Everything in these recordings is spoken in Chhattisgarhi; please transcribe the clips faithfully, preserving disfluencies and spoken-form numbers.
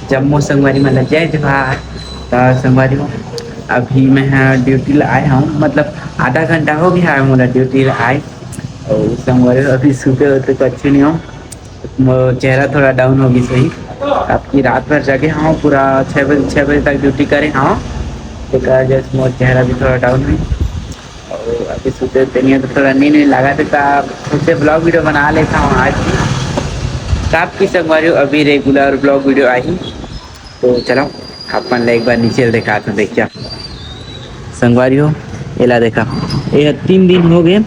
जम्मो संगवारी मन ल जय जोहार। त संगवारी हो, अभी मैं ह ड्यूटी ल आए हूँ, मतलब आधा घंटा हो गया है मोला ड्यूटी ल आए। और संगवारी हो, अभी सुते होते तो अच्छे नहीं हो, मोर चेहरा थोड़ा डाउन हो गई सही। अबकी रात भर जगे हूँ, पूरा छः बजे, छः बजे तक ड्यूटी करे हूँ, तेकर वजह से मोर चेहरा भी थोड़ा डाउन हुई। और अभी सुते उते नहीं है, तो थोड़ा नींद नहीं लगा, तो का खुद से ब्लॉग वीडियो बना लेता हूँ आज भी। तो आपकी संगवारी हो, अभी रेगुलर ब्लॉग वीडियो आई। तो चलो, अपन ला एक बार नीचे दिखा तो देखिया संगवारी हो, एला देखा, ये तीन दिन हो गए,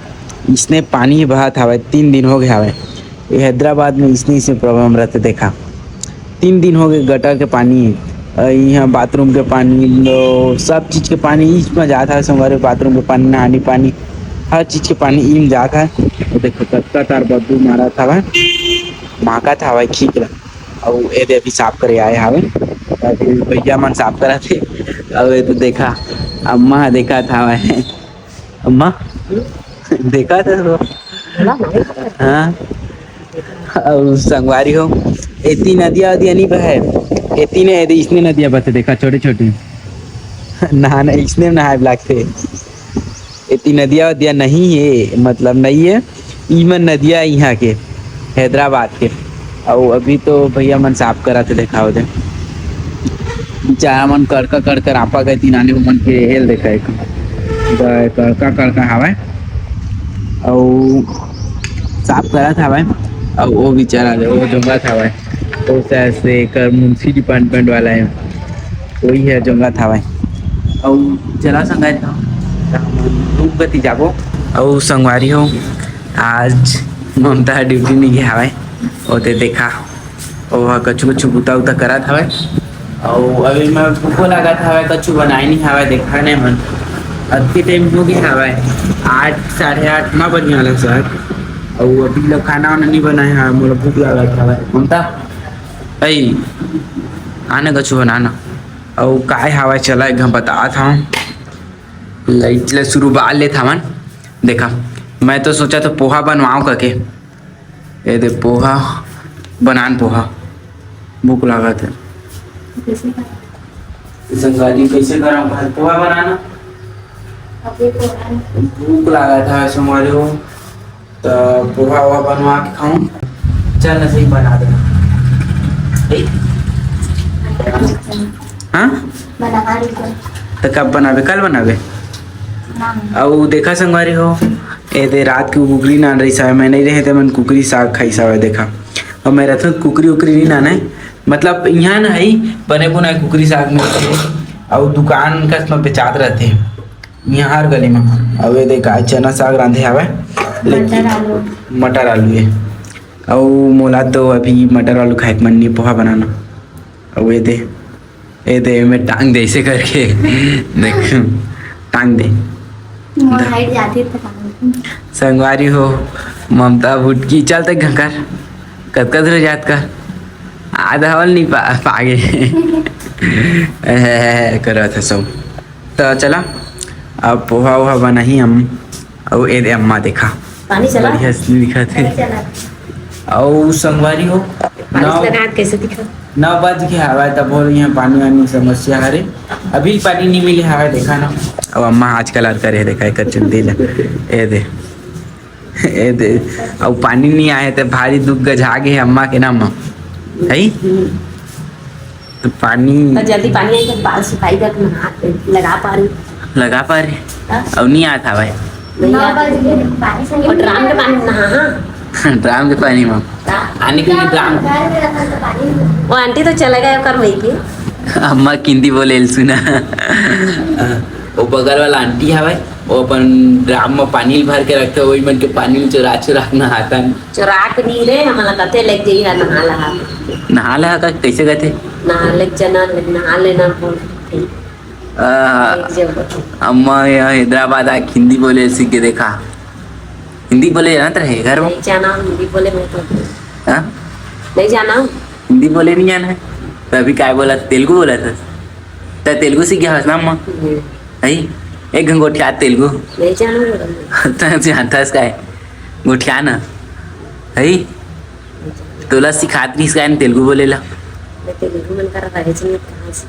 इसने पानी बहात हवे, तीन दिन हो गए हवे। ये हैदराबाद में इसने, इसने प्रॉब्लम रहते देखा, तीन दिन हो गए गटर के पानी, अ, यहाँ बाथरूम के पानी, लो, सब चीज के पानी इस में जात है संगवारी, बाथरूम के पानी, नहानी पानी, हर चीज के पानी इम जात है। तो देखो, कतका तार बदबू मारा था भाई, महका था भाई, खींच रहा। अउ एदे अभी साफ करे आए हावे, अभी भैया मन साफ करत हे। अउ एदे देखा, अम्मा ह देखत हावय। अम्मा, देखत हस वो? हाँ। अउ संगवारी हो, एती नदिया वदिया नी बहे, एती ने, एदे इसने नदिया बहथे, देखा, छोटे छोटे। नहाना, इसने नहाए लागथे। एती नदिया वदिया नहीं हे, मतलब नहीं हे, ईमन नदिया इहाँ के, हैदराबाद के। अउ अभी तो भैया मन साफ करत हे, देखा होते। बेचारा मन कड़का कड़का रापा गए, तीन आने मन के हेल देखा एक। ग-, कड़का कड़का हावय। अउ साफ करत हावय। अउ वो बेचारा ले, वो जोंगत हावय। वो शायद से एकर मुंशी डिपार्टमेंट वाला हे। वही है जोंगत हावय। अउ चला संगत हो, त हमन रूम कति जाबो। अउ संगवारी हो, आज ममता ह ड्यूटी नहीं गे हावय, ओते देखा, ओहा कछु कछु बुता उता करत हावय। अउ अभी मैं भूखो लागत हावय, कछु बनाए नहीं हावय, देखा नहीं मन, अतके टाइम हो गया हावय, आठ, साढ़े आठ, नौ बजने वाला सर। अउ अभी लोग खाना वाना नहीं बनाए हावय, मोला भूख लागत हावय। ममता, अई, आने कछु बनाना। अउ काय हावय, चला एक घंटा बतात हंव। लाइट ले सुरू बार लेत हवन। देखा, मैं तो सोचा था पोहा बनवाओ करके। ये दे पोहा, बनान पोहा। भूख लागत है। कैसे करा? संगवारी, कैसे करा भाई पोहा बनाना? अभी पोहा। भूख लागत है संगवारी हो। त पोहा वोहा बनवा के खाऊं। चल ना, सही बना दे। ठीक? हाँ? बना ली तो। त कब बनाबे? कल बनाबे? हाँ। अउ देखा संगवारी हो, ए दे रात के कुकरी नान रही सावे, मैं नहीं रहे ते मन कुकरी साग खाई सावे देखा। अउ मैं रहता कुकरी उकरी नहीं नाने, मतलब यहाँ ना है, बने बुनाए कुकरी साग में, अउ दुकान कस में बेचात रहते। इहाँ हर गली म। अउ ये दे गाय चना साग रांधे हावय। लेकिन मटर आलू। मटर आलू हे। अउ मोला तो अभी मटर आलू खाए के मन नहीं, पोहा बनाना। अउ ये दे, ये दे, मैं टांग दे ऐसे करके। देख, टांग दे। मोर हाइट जाती तो टांग दे। संगवारी हो, ममता भुटकी, चलते घंकर। कतका दूर जात का? आधा हवल नहीं पा, पागे। ए, करत हे सब। त चला, अब पोहा वोहा बनाही हम। अउ ए दे अम्मा देखा, पानी चला। बढ़िया से दिखत हे। पानी चला। अउ संगवारी हो, पानी नौ, लगा के कैसे दिखा? नौ बज के हवय, तब हो रही है पानी वानी समस्या हरे। अभी पानी नहीं मिले हवय, देखा ना। अब अम्मा आजकल आर करे, देखा एकर चुंदी ला। ए दे, ए दे, अउ पानी नहीं आए त भारी दुख गजा गे हे अम्मा के ना, अम्मा। है? तो पानी तो जल्दी पानी आई तो बाल सुखाई जात, नहा, लगा पा रही। लगा पा रही? हाँ। अउ नहीं आता भाई। नहीं आता। और ड्राम के पानी नहा, हाँ। ड्राम के पानी में। हाँ। आने के लिए ड्राम। वो आंटी तो चले गए, ओकर वही के। अम्मा हिंदी बोले ल सुना। वो बगल वाला आंटी हवे, वो अपन ड्राम में पानी भर के रखते, वही मन के पानी में चुरा चुरा के नहाता। चोराक नी रे, हमला कथे लेके जइहा नहा लहा। नहा लहा का कैसे कहते? नहा ले चना, नहा लेना बोल। आ, लेके जाओ। अम्मा यहाँ हैदराबाद आके हिंदी बोले सीख के देखा। हिंदी बोले जानत रहे घर में? नहीं जाना हिंदी बोले मैं तो। हाँ? नहीं जाना। हिंदी बोले नहीं जाना है? तो अभी काय बोला? तेलुगु बोला था। तो तेलुगु सीख गया हस ना अम्मा? हम्म। है? एक घन गोठिया तेलुगु। नहीं जाना बोला मैं। तो जानता है इसका है। गोठिया ना। है? तोला सिखात रहिस का तेलुगु बोले ला? तेलुगु मन करा रहे च नहीं, कहाँ से?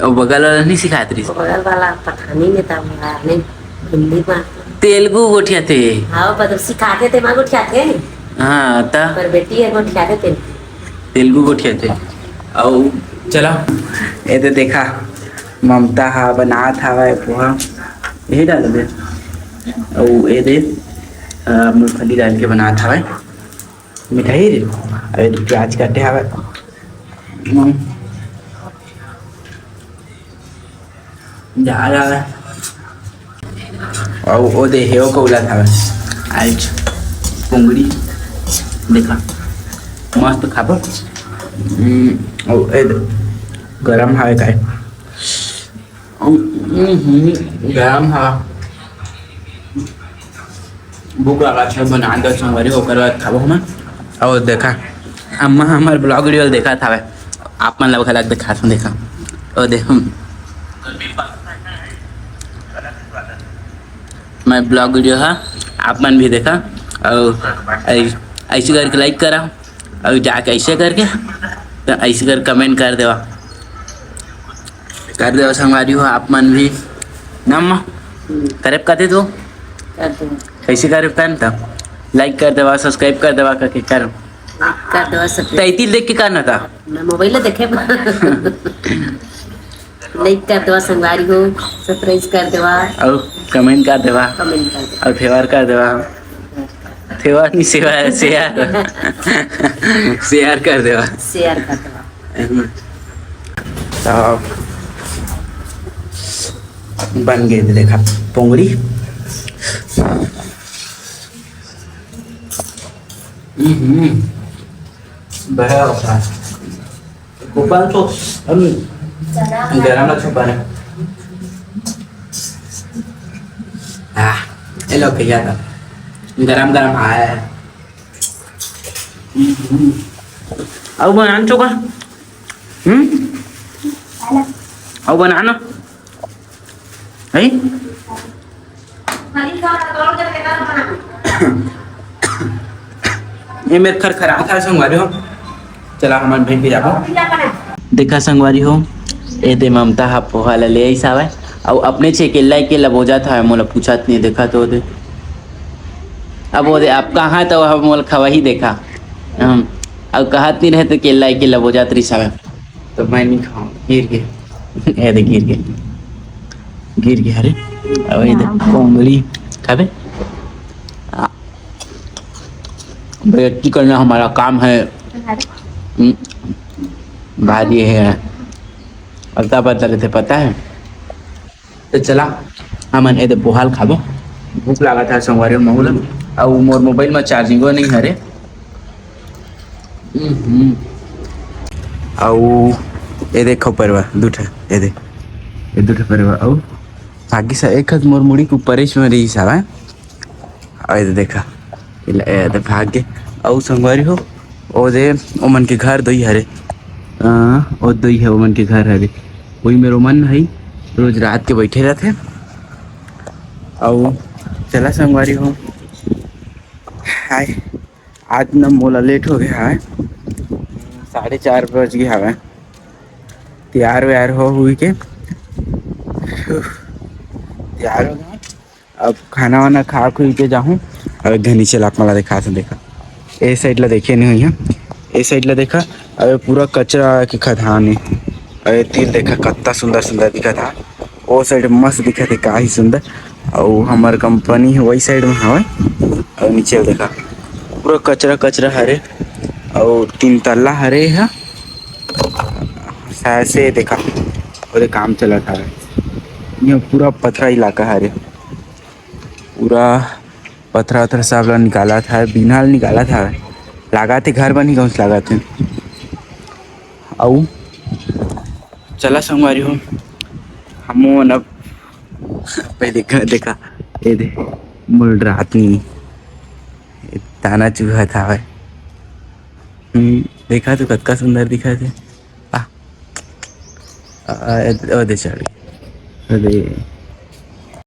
वो बगल वाला नहीं सिखात रहिस? बगल वाला पठानी में था, हमारा नहीं, हिंदी में। तेलुगु गोठियाथे। हाँ, मतलब सिखाथे ते, माँ गोठियाथे नहीं। हाँ, ता? पर बेटी है गोठियाथे तेलुगु। तेलुगु गोठियाथे। अउ चला, ये तो देखा, ममता हा बनात हवय पोहा, यही डाल दे। अउ ये दे, अ, मूंगफली डाल के बनात हवय मिठाई रे। अउ ये दे प्याज काटे हवय। हम्म। जा रहा है। अउ ओ दे हेव कौला था आज पोंगड़ी देखा, मस्त खाबो। हम्म, अउ ए दे, गरम हावे काय? अउ, हम्म, गरम हवा। भूख लगा था, बना दो संगवारी, ओकर बाद खाबो हमन। अउ देखा, अम्मा हमर vlog video देखा था, आप मन ला घलक देखा था, देखा। ओ दे, हम मैं vlog video हा, आप मन भी देखा, अउ ऐ-, ऐसे करके like करा, अउ जाके ऐसे करके, तो ऐसे कर comment कर देवा, कर देवा संगवारी हो आप मन भी। नम्मा, करे कथे तो? कर दो। कैसे करे कर तो? Like कर देवा, subscribe कर देवा, करके कर। कर देवा subscribe। तैती देख के करना था। मैं mobile देखे। Like कर देवा संगवारी हो, subscribe कर देवा। अउ comment कर देवा। Comment कर देवा। अउ फेवर कर देवा। फेवर नहीं, सेवा, share। Share कर देवा। Share कर देवा। तो बन गए, देखा, पोंगड़ी। हम्म, बड़ा होता है। गोपाल तो हम गरम में छुपा रहे। हाँ, ये लो भैया का गरम गरम आया है। हम्म। अउ बना चुका। हम्म? अउ बना ना। है? ये मेर खरखरात हे संगवारी हो। चला, हमन भेज के जाबो। देखा संगवारी हो, ए दे ममता हा पोहा ला ले आइस हावय, अउ अपने छे अकेल्ला अकेल्ला बोजत हावय, मोला पूछत नहीं, देखा तो दे। अब वो दे, आप कहाँ तो अब मोला खवाही देखा। हम, अब कहत नहीं रहे तो अकेल्ला अकेल्ला बोजत रहिस हावय। तो मैं नहीं खाऊं, गिर गए। ए दे, गिर गए, गिर गए। अरे, अब ये दे, हाँ। कोंगड़ी खाबे? आ, बेइज्जती करना हमारा काम है। हम्म, भारी है। अल्ता पता रहते, पता है। तो चला, हमन ए दे पोहा ल खाबो। भूख लागत हे संगवारी हो, महू ल। अउ मोर मोबाइल में चार्जिंगो नहीं हरे। हम्म। अउ ए देखो परवा, दू ठा, ए दे, ए दू ठा परवा। अउ भागी सा एक हद मोर मुड़ी के ऊपर में रही साला। अउ ए दे देखा, ए दे भाग गे। अउ संगवारी हो, ओ दे, ओमन के घर दोई हरे। अ, ओ दोई हे, ओमन के घर हरे। वही मेरो मन है, रोज रात के बैठे रहते। अउ चला संगवारी हो, हाय, आज न मोला लेट हो गया है, साढ़े चार बज गया है। तैयार व्यार हो हुई के, तैयार हो गया। अब खाना वाना खा खुई के जाहूँ। अब एक घनी चला आप मला देखा से, देखा, ए साइड ला देखे नहीं हुई है, ए साइड ला देखा। अब पूरा कचरा के खदान है। अब ये तीर देखा, कत्ता सुंदर सुंदर दिखत हे। ओ साइड मस्त दिखत हे, का ही सुंदर। अउ हमर कंपनी ह वही साइड में हवय। अउ नीचे देखा, पूरा कचरा कचरा हरे। अउ तीन तल्ला हरे ह, शायद से देखा, ओदे काम चलत हवे। ये पूरा पथरा इलाका हरे, पूरा पथरा वथरा सब ला निकालत हवे, बिन्हा ल निकालत हवे। लागत हे घर बनही कहूँ से लागत हे। अउ चला संगवारी हो, हमन अब पहले घर देखा, ए दे, मोर रात में दाना चुहत हवय। हम्म, देखा तो कतका सुंदर दिखत हे। आ, आ, ए दे, ओ दे चढ़ गे। अरे,